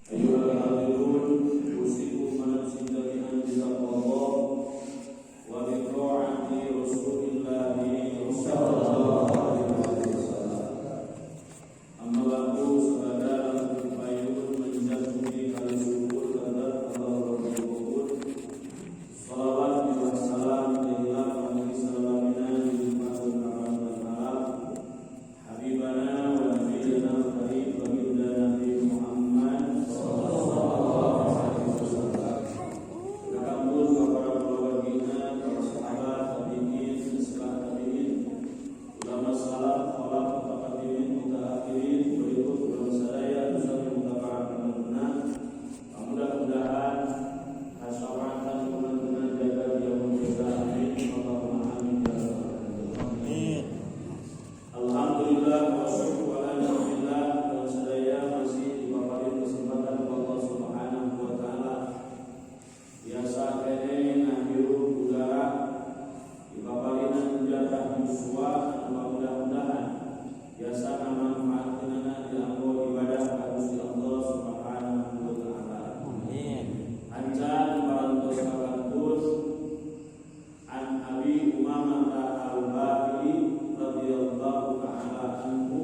أيها الحاضرون، أوصيكم ونفسي جميعا بتقوى الله وبطاعة رسول الله صلى الله عليه وسلم. أما بعد، sabada langkung payun menjak puji kali syukur terhadap Allah Rabbul. Salawat wa salam ila Nabi sallamina di Arab dan Arab Habibana wa Nabiyana al-Karim, baginda Nabi Muhammad sallallahu alaihi wasallam. Kakantun para keluargina, para sahabat, tabi'in, setelah tabi'in, ulama salaf, khalaf, mutaqaddimin, mutaakhirin, berikut ulama sadaya, sami mutabaah benar. Mudah-mudahan kasyafaatan teman-teman jaga dia menjaga, amin. Allahumma amin ya rabbal alamin. Alhamdulillah wa syukru ala ni'matillah, dan sadaya masih dipaparin kesempatan Allah Subhanahu wa taala. Biasa kene ngahirup udara, dipaparinan jatah yuswa anu mudah-mudahan biasa ngamanfaatkeunana dianggo ibadah ka Gusti Allah Subhanahu wa taala. Amin. Ancan parantos kakantun, an Abi Umamah Al-Bahili radhiyallahu ta'ala anhu,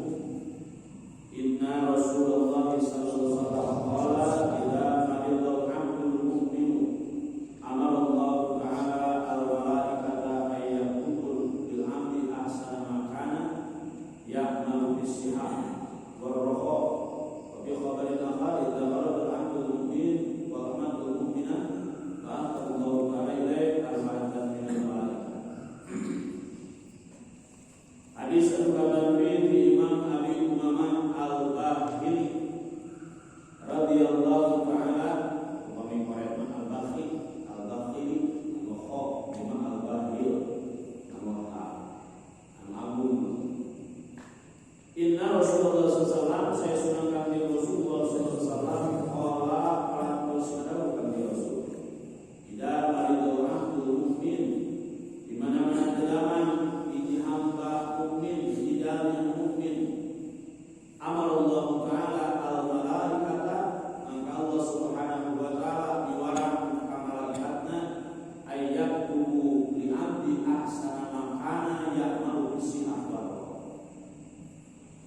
inna Rasulullah sallallahu alaihi wasallam qala, idza marida al-'abdul mu'minu, amara Allah ta'ala al-malaikata ay yaktubu lil 'abdi ahsana ma kana ya'malu bis-sihah war-raha. Wa fi khabarin akhar, idza marida al-'abdul mu'min wal amatul mu'minah, ba'atha Allah ta'ala ilaih arba'atan minal malaikah. Hadis anu katampi di Imam Abi Umamah Al-Bahili radhiyallahu ta'ala, upami koret mah Al-Bakhil, Al-Bakhili, anu kho, Imam Al-Bahil, anu ha, anu agung. Inna Rasulullah SAW, saya sunan kanjeng Rasulullah SAW, qala, parantos ngadawuh kanjeng Rasul, idza maridal abdul mukmin, di mana-mana teu hiji hamba mukmin, hiji jalmi mukmin, amarallahu ta'ala al malaikata, maka Allah Subhanahu wa taala miwarang ka malaikatna, ayyaktubu li abdi ahsana ma kana ya'malu bisihah.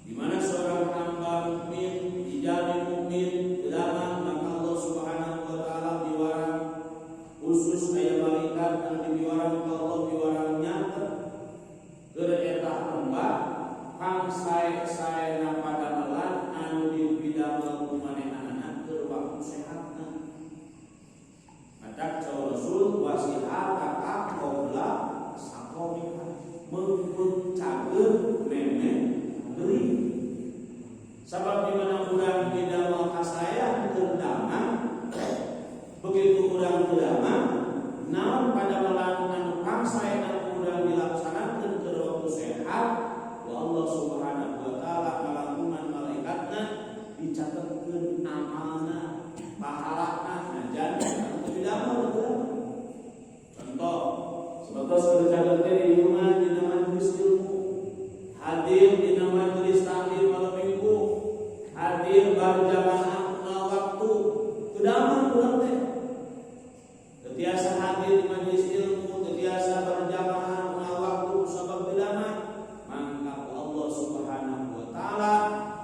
Di mana seorang hamba mukmin, jalmi mukmin teu, maka Allah Subhanahu wa taala miwarang khusus aya malaikat anu dipiwarang ku Allah, piwarang nyatet keur eta hamba kang sae-saena padamelan anu dipidamel ku manehanana keur waktu sehatna. Matak saur Rasul, wasihataka qabla saqamika, meungpeung cager memeh gering. Sabab di mana urang didamel kasaean keur damang, begitu urang teu damang, naon padamelan anu kang saena urang dilaksanakeun keur waktu sehat, wa Allah Subhanahu wa taala ngalangkungan malaikatna dicatetkeun amalna, pahalana, najan anu teu didamel teu damang. Contoh, sebatas keur cager teh di dina majelis ilmu, hadir dina majelis taklim malam minggu, hadir berjamaah unggal waktu, teu damang urang teh. Teu tiasa hadir di majelis ilmu, teu tiasa berjamaah unggal waktu sabab teu damang, maka ku Allah Subhanahu wa taala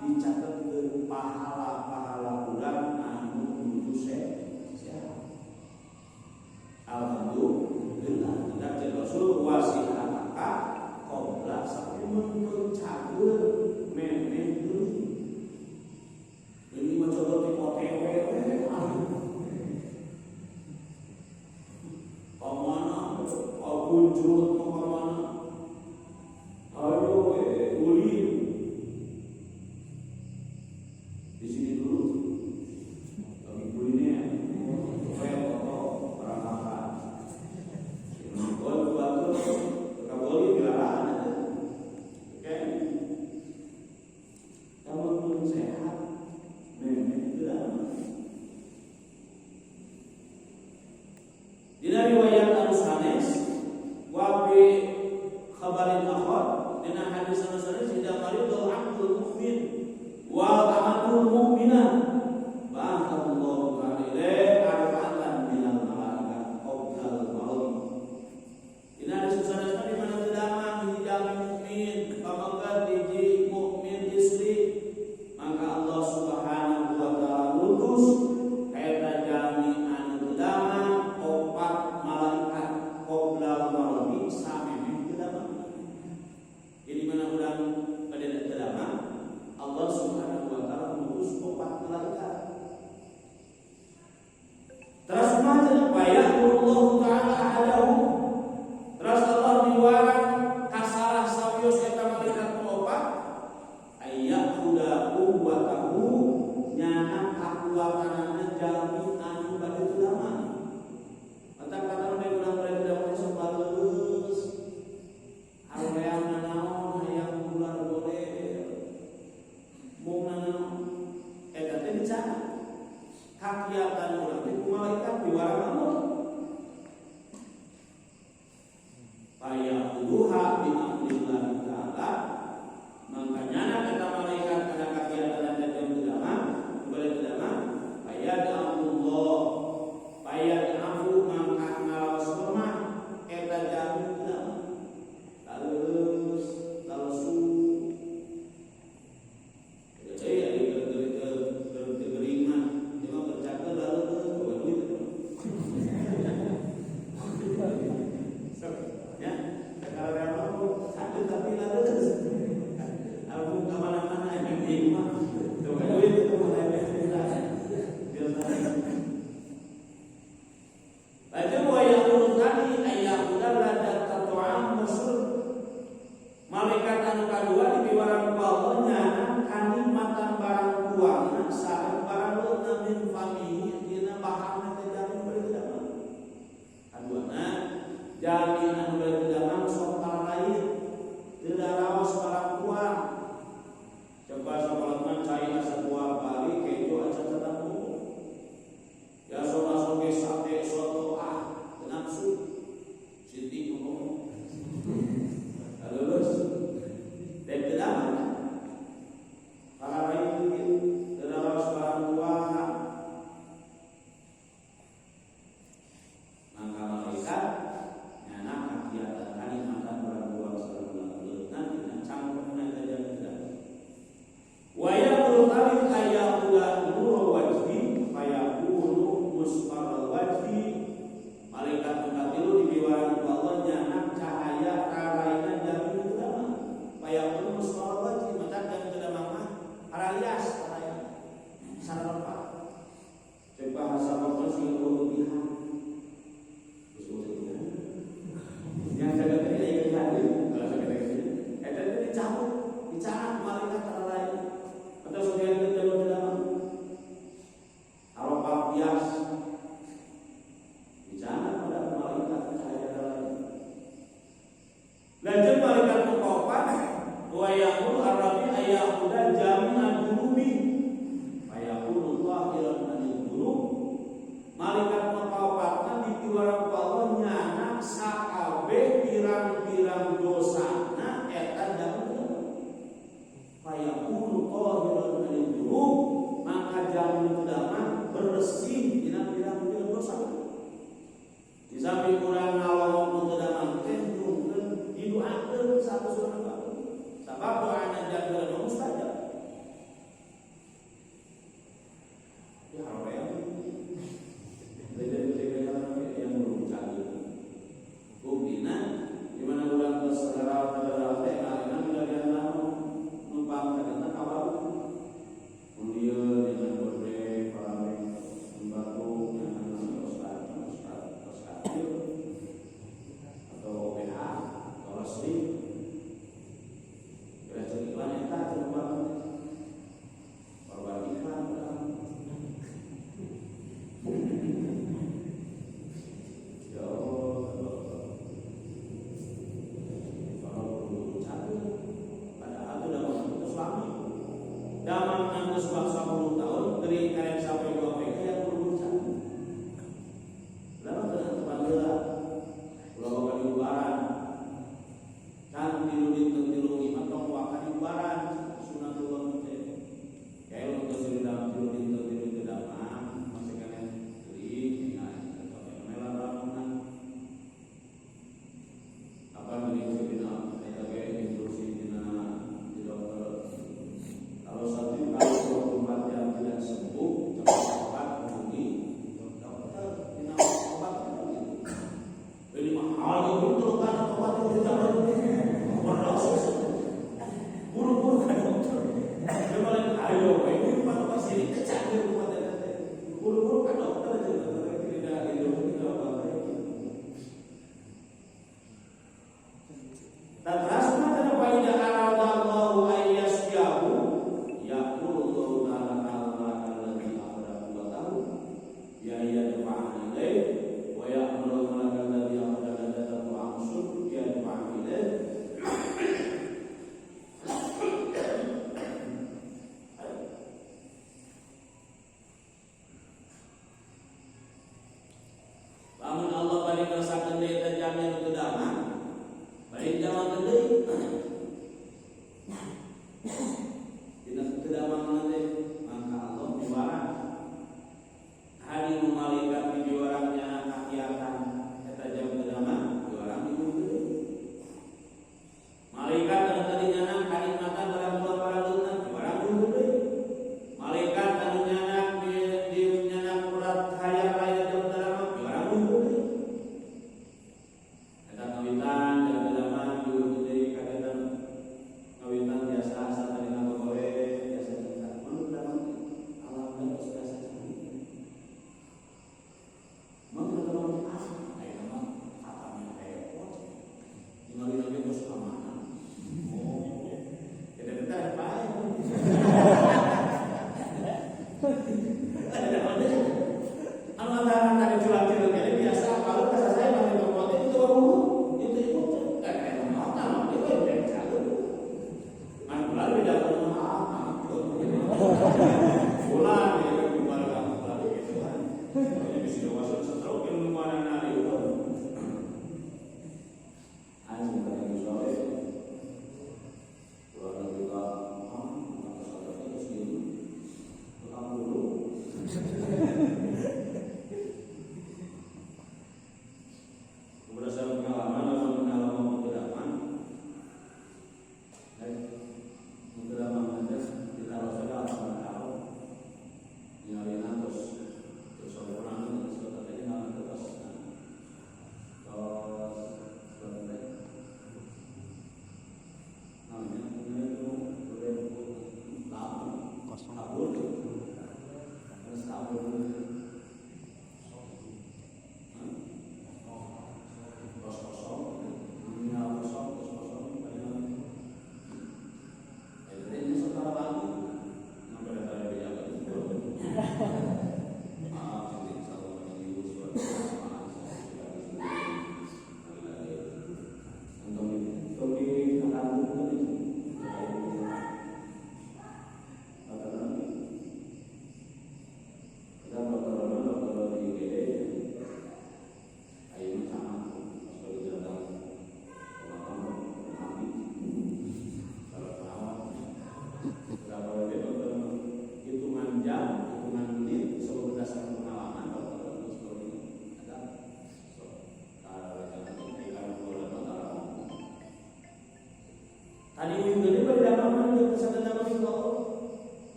dicatetkeun pahala-pahala urang anu nuju sehat. Alhamdulillah, tidak jadi Rasul, wasihataka qabla sampai meungpeung cager memeh gering. Ini mah coba di OTW we, aduh. Kamana? Kunjut mau kamana? Ayo we, ulin. Di sini dulu. Lagi kuliner. Kayak foto perangkapan. Nonton batur, kaboli dilarang. Oke. Kamu pun sehat, memeh tidak. Dina riwayat anu sanes, wa fi khabarin akhar, dina hadis anu sanes, idza maridal abdul mu'min wal amatul mu'minah. Kasuatanana jalmi anu bade teu damang. Matak kata nu urang bade teu damang sok baleus. Haream nanaon, hayang bular goler. Mung nanaon. Eta teh dicatat. Kakiatan urang teh ku malaikat piwarang Allah. Fayaquluha bi amrillah ta'ala. Makanya kata malaikat pada kakiatan dan yang teu bade teu damang, fayad'allah fayad'afu, mangka ngaraos lemah eta jalmi teu damang. Laleus, lalesu. Jadi ari keur gering mah, ieu mah keur cager laleus, boga duit.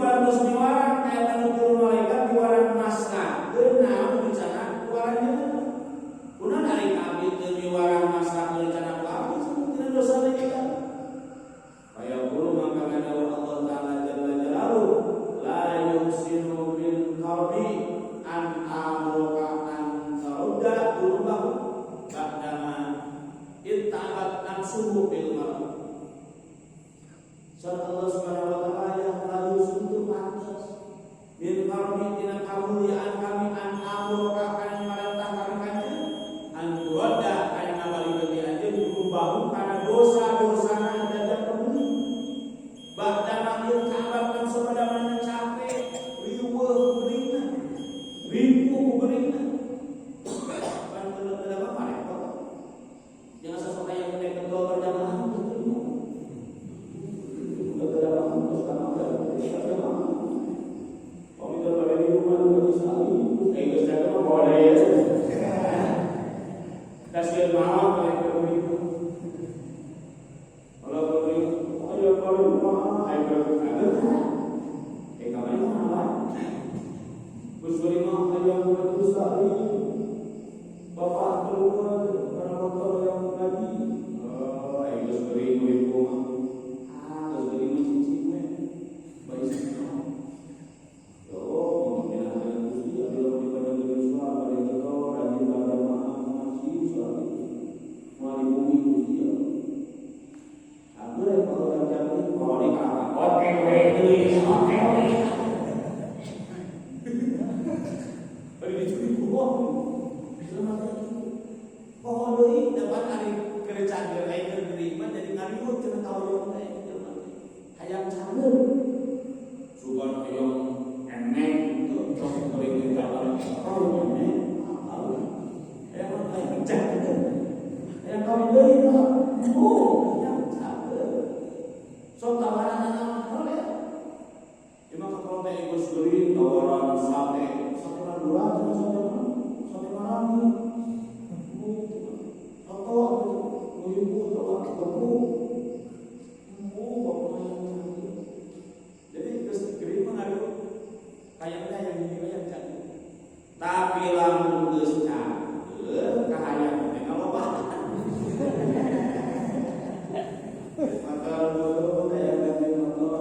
parantos miwarang ka eta nu tilu malaikat miwarang masrahkeun naon dicandak ku aranjeunna. Kunaon ari ka abdi teu miwarang masrahkeun dicandak ku abdi tina dosa deui kita. Fayaqulu maka ngadawuh Allah Ta'ala jalla jalaluhu la yuhsinu bil karbi an amruka an tarudda dunubahu ba'dama itta'abat nafsuhu bil marad. Saur Allah Subhanahu wa taala ya la yuhsinu pantes min karbi tina kamuliaan kami an amruka kana marentah kami kanjeun an turada kana ngabalikeun di anjeun dunubahu kana dosa-dosana eta jalma ba'dama itta'abat nafsuhu pada mana capek riweuh geuringna ripuh geuringna kan teu apa repot. Jangan sosok yang gede ketua berjamaah itu. Udah tidak paham terus karena udah berjamaah. Kalau kita pada di rumah juga sekali, geus teh mah bawa deui. Kasihan maaf kayak begitu. Kalau begitu, ayo kalau rumah, ayo kalau kamari mah apa? Gus mah hayang majelis taklim. Bapak keluar karena motor yang ngaji. Oh, ayo geus geuring ribu mah. Ah, geus geuring mah cicing we. Bae saha. Yo, mungkin ada Gusti abdi lamun dipanjang yuswa bade getol rajin berjamaah ngaji salat itu. Moal di bumi Gusti ya. Aku rek kalau jam kalau di kakak oke we deui, oke we. Bari dicuri bohong. Poho deui dapat ari keur cageur aya keur geuring mah jadi ngariweuh cenah kahoyong teh jelema teh. Hayang cageur. Sugan hayang eneng gitu, sok geuring di jalan. Oh, eneng. Hayang hayang cageur. Hayang kawin deui tah. Oh, hayang cageur. Sok tawaran naon boleh. Imah kalau teh geus geuring tawaran sate, sate Madura cenah sate mana? Sate Marangi. Soto ibu tawa tepung. Oh, bapak yang cageur. Jadi geus geuring mah ngariweuh. Kayaknya yang ini yang cageur. Tapi lamun geus cageur kahayang teh ngalobaan. Maka dulu kayak ganti motor.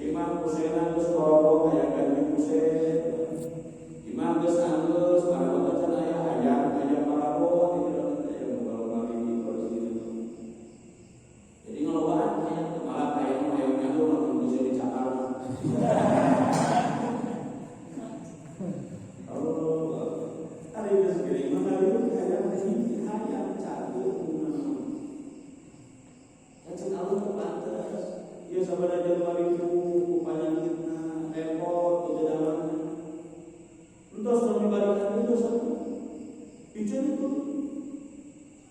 Imah kusena geus korobok kayak ganti kusen. Imah geus anggeus parabot can aya hayang hayang parabot di jalan teh aya kalau kali di kursi itu. Jadi ngalobaan hayang teh malah hayang hayang nyaho lamun geus dicakar. Oh, ari geus geuring mah ngariweuh hayang hiji hayang cageur kunaon. Kan Allah teu pantes. Ieu sabada jelema ribu ku panyakitna, repot ku teu damangna. Entos tong dibalikan itu satu. Ijeun itu.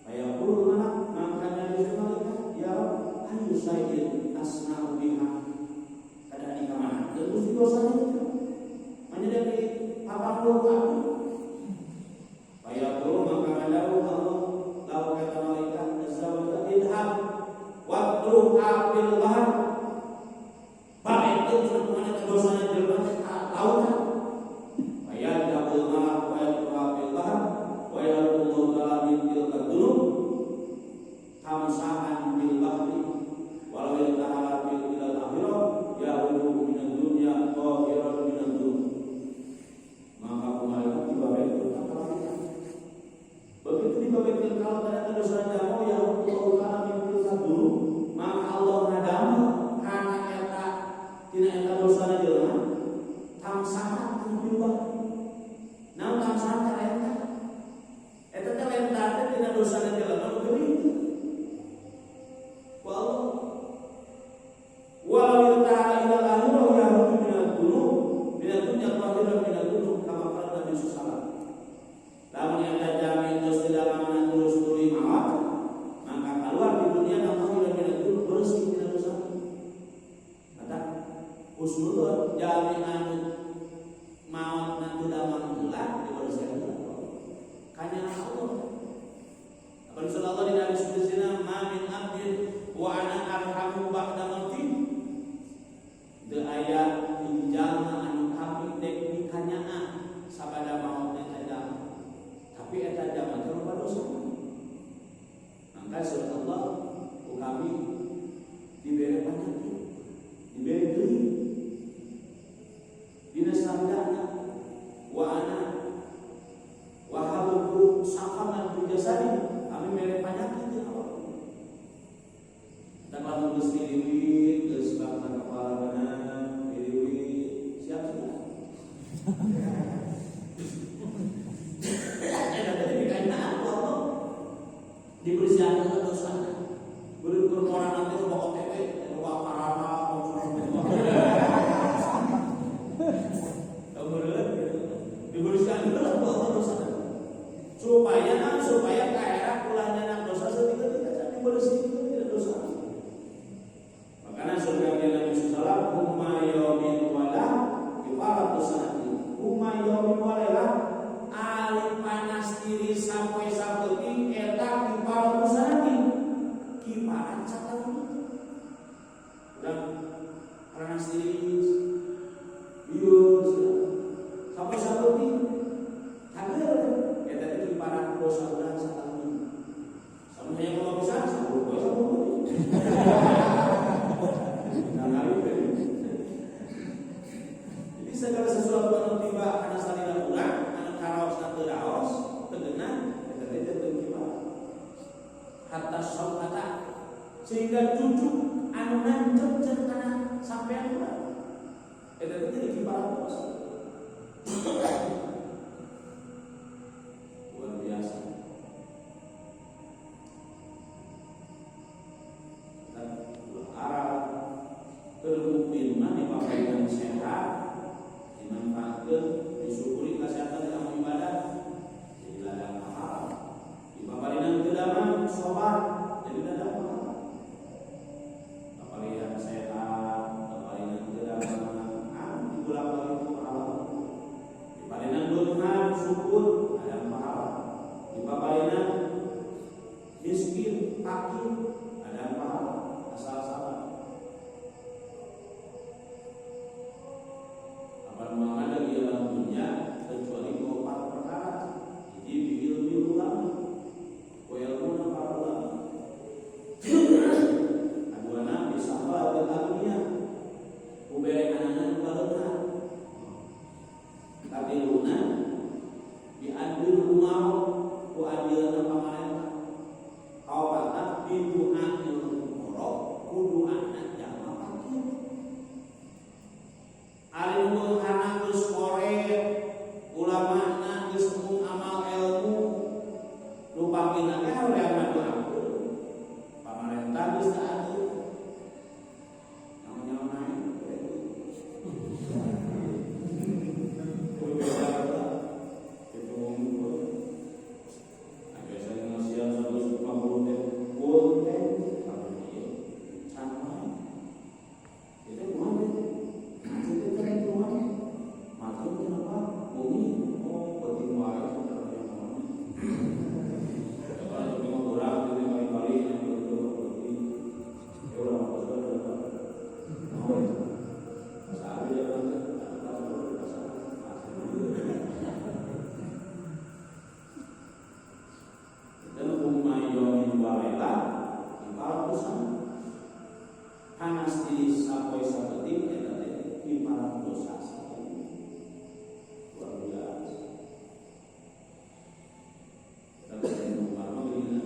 Fayaqulul malak makanya disebut malaikat, ya Rabb, ayu syai'in asna'u biha. Kada di kamana? Gusti dosana itu. Manya dari 80 ku abdi. Fayaqulu maka ngadawuh Allah lahu kata malaikat azza wa jalla idhab watruha fil bahr. Balikeun cenah kumana teh dosana jelema teh ka lautan. Fayadhabul malak wa yatruha fil bahr wa yarullahu ta'ala min tilka dzunub kamsahan bil bahri walau irtahala fil ilal akhirah yahudu minad dunya qahiran minad dzunub. Maka ku malaikat dibabekeun ka lautan. Begitu dibabekeun ka lautan eta dosana jamo yarullahu ta'ala min tilka dzunub, maka Allah ngadamel kana eta tina eta dosana jelema tamsahan anu dirubah. Naon tamsahan teh lentar. Eta teh lentar teh tina dosana jelema nu geuring. Ku Allah walau irtahala ilal akhirah yahudu minad dzunub minad dunya qahiran minad dzunub kama qala Nabi sallallahu alaihi wasallam. Lamun eta jami geus teu damangna terus tuluy maot, maka keluar di dunia na qahiran minad dzunub bersih tina dosa. Mata husnudon jami anu maot na teu damang heula dibersihkeun heula. Kanya Allah. Apa sallallahu alaihi wasallam ma min abdin wa ana arhamu ba'da mauti. Teu aya Segala sesuatu anu tiba kana salira urang, anu karaosna teu raos, teu geunah, eta teh janten kifarat. Hatta syaukata, sehingga cucuk anu nancep cenah kana sampean urang. Eta teh jadi kifarat dosa. Luar biasa. Kita Arab keur mukmin mah dipaparinan sehat, dimanfaatkeun, disyukuri kesehatan dalam ibadah, jadi ladang pahala. Dipaparinan teu damang sabar, jadi ladang pahala. Paparinan sehat, paparinan teu damang, dibolak-balik ku pahala. Dipaparinan beunghar syukur, ladang pahala. Dipaparinan miskin, fakir, ladang pahala, asal sabar. Apa ada di dalam dunia kecuali empat perkara. Hiji bi ilmi ulama, wa ilmuna para ulama. Kaduana bi sahabatil aghnia, ku bere anana nu baleunghar. Katiluna bi adil umar, ku adilna pamarentah. Kaopatna bi du'ail fuqara, ku du'ana jalma fakir. Ari nu beunghana geus koret, ulamana geus embung amal ilmu, nu fakirna teh hoream ngadoakeun. Pamarentah geus teu adil. Naon-naon naik. Kudu beda lah. Kitu ngumpul. Nah, biasanya ngasihan 150 teh full teh, kabeh ieu can wae. Itu kumaha teh? Itu teh kumaha? Mati kenapa? Bumi, oh penting wae sebenarnya. Ya kalau cuma kurang itu kali-kali yang betul penting. Ya udah apa sudah. Oh, pasar ya kan? Pasar pasar. Dan umayyomin walela kifarat dosa. Panas di sapoe saeutik eta teh kifarat dosa saeutik. Luar biasa. Kita bisa Umar mah gini.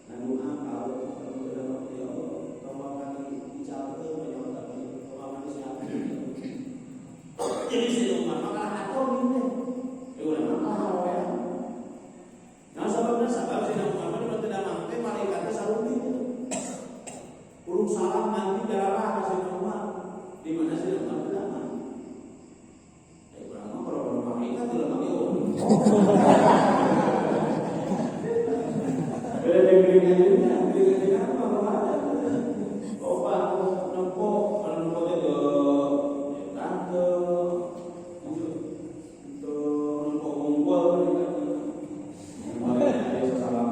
Nah doa kalau ya Allah, tolong kami dicalkeun banyak tapi tolong kami sehat. Jadi si Umar mah kalah atur gini. Ya udah mah kalah haroya. Nah sababna sabab si Umar mah di teu damang teh malaikat teh sarumpi. Urung salam nanti darah ka si Umar. Di mana si Umar teu damang. Ya urang mah boro-boro malaikat di lemah ge. Beda jeung geuring ayeuna, geuring ayeuna mah ada. Opa nempo, anu nempo teh teu ya tante. Itu nempo ngumpul kan. Paling aya sasalaman.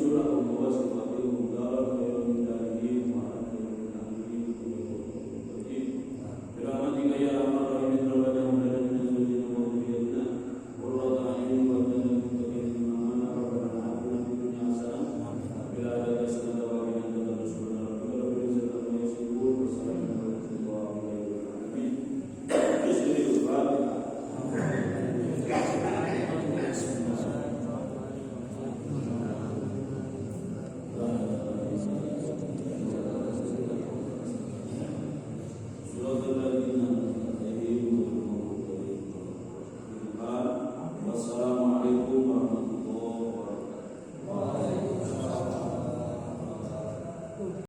Rusulahum wa wasiqatihum.